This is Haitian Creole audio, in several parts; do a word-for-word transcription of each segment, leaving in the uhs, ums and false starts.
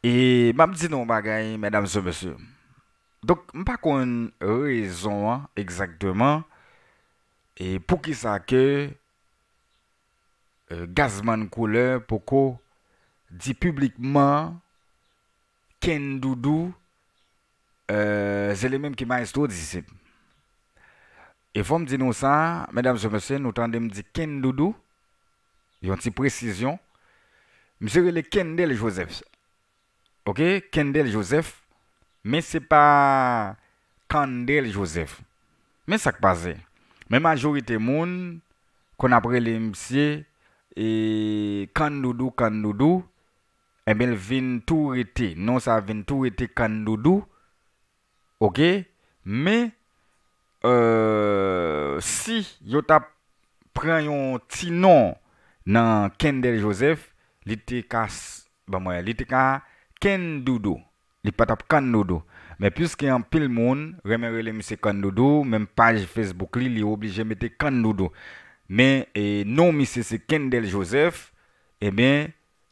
E m ap di nou yon bagay, medam e mesye. Donk, m pa konn rezon an egzakteman, e poukisa ke, e, Gazman Koulè poko di piblikman Ken Doudou, e, se li menm ki Maestro Disip. E fò m di nou sa, medam e mesye, nou tande m di Ken Doudou, yon ti presizyon. Misye rele Kendel Joseph. Oke, Kendel Joseph, men se pa Kandel Joseph. Men sa k pase. Men majorite moun konn ap rele misye, e, Kandoudou, Kandoudou. Enben, l vin tou rete. Non sa vin tou rete Kandoudou. Oke? Men, e, si yo t ap pran yon ti non nan Kendel Joseph, li te ka, s- ban mwen, li te ka Ken Doudou. Li pa t ap Kandoudou. Men piske anpil moun renmen rele misye Kandoudou, menm paj Facebook li, li oblije mete Kandoudou. Men, e, non misye se Kendel Joseph, ebyen,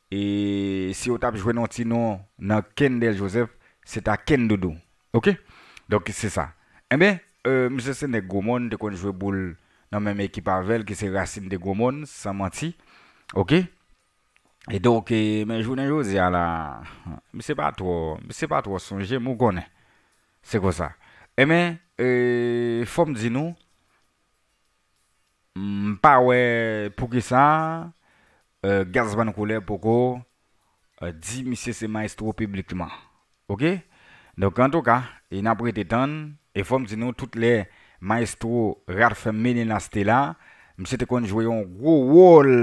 e si yo t ap jwenn yon ti non nan Kendel Joseph, se ta Ken Doudou. Oke? Donk, se sa. Enben, e, misye se nèg Gwomòn, te konn jwe boul nan menm ekip avè l, ki se Rasin de Gwomòn, san manti. Oke? E donk, e, men jounen jodi a la, misye pa twò, misye pa twò sonje m, ou konnen. Se konsa. Enben, e, fò m di nou, m pa wè poukisa, e, Gazman Koulè poko, e, di misye se maestro piblikman. Oke? Donk, antouka, e n ap rete tann, e fò m di nou, tout lè maestro Ralph Ménélas te la, misye te konn jwe yon gwo wòl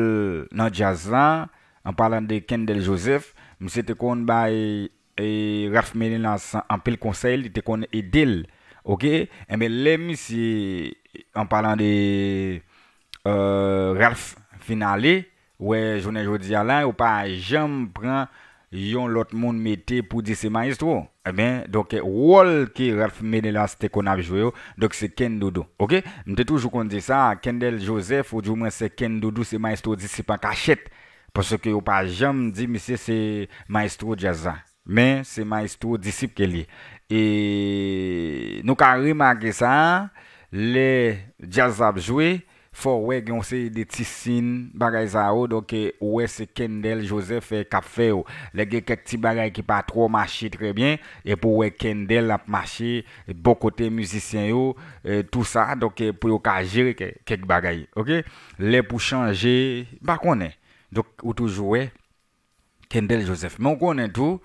nan djaz la, an palan de Kendel Joseph, misye te konn bay, e, Ralph Ménélas anpil konsèy, li te konn ede l. Oke? Enben, lè misye, an palan de, e, Ralph fin ale, wè, jounen jodi a la, yo pa janm pran yon lòt moun mete pou di se maestro. Enben, donk, wòl ke Ralph Ménélas te konn ap jwe yo, donk se Ken Doudou. Oke? M te toujou konn di sa, Kendel Joseph, ou di mwen se Ken Doudou, se maestro Disip an kachèt. Paske yo pa janm di misye se maestro djaz la. Men se maestro Disip ke li ye. E nou ka remake sa, lè djaz ap jwe, fò w wè gen yon seri de ti siy, bagay sa yo, donk, e, ou wè se Kendel Joseph, e, k ap fè yo. Lè gen kèk ti bagay ki pa twò mache trè byen, epi w wè Kendel ap mache bò kote mizisyen yo, e, tou sa, donk, e, pou yo ka jere kè- kèk bagay, oke? Lè pou chanje, m pa konnen. Donk, ou toujou wè Kendel Joseph. Men w konnen tou,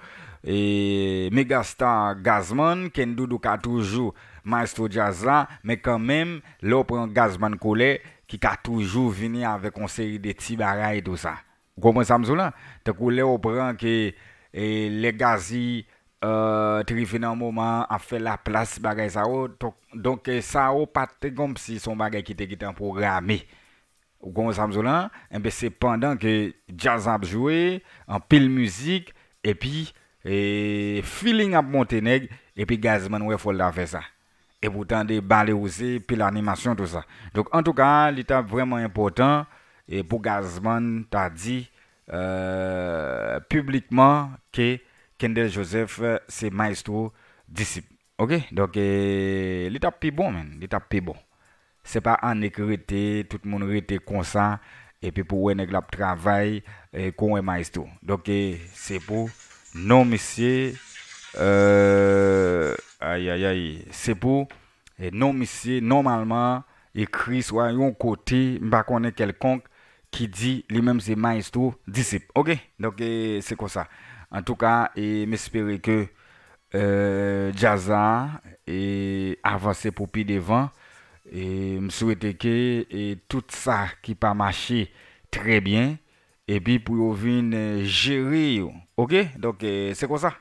e, megastar Gazman, Ken Doudou ka toujou maestro djaz la, men kanmenm, lè w pran Gazman Koulè, ki ka toujou vini avèk yon seri de ti bagay tou sa. Ou konprann sa m di w la? Tankou lè w pran ke, e, lè Gazi, e, te rive nan moman ap fè laplas bagay sa yo, donk, donk, e, sa yo pa t kòmsi se yon bagay ki te gentan pwograme. Ou konprann sa m di w la? Enben, se pandan ke djaz ap jwe, anpil mizik, epi, e, feeling ap monte nèg, epi Gazman wè fò l ta fè sa. Epi w tande bale wouze, pil animasyon, tou sa. Donk, antouka, li t ap vrèman enpòtan, e, pou Gazman ta di, e, piblikman ke Kendel Joseph, e, se maestro Disip. Oke? Donk, e, li t ap pi bon, menn. Li t ap pi bon. Se pa annik rete, tout moun rete konsa, epi pou wè nèg la ap travay, e, kon wè maestro. Donk, e, se pou non misye, e, ayayay, se pou, e, non misye, nòmalman, ekri swa yon kote, m pa konnen kèlkonk, ki di li menm se maestro Disip. Oke? Donk, e, se konsa. Antouka, e, m espere ke, e, djaz la, e, avanse pou pi devan. E, m swete ke, e, tout sa ki pa mache trè byen, epi pou yo vin, e, jere yo. Oke? Donk, e, se konsa.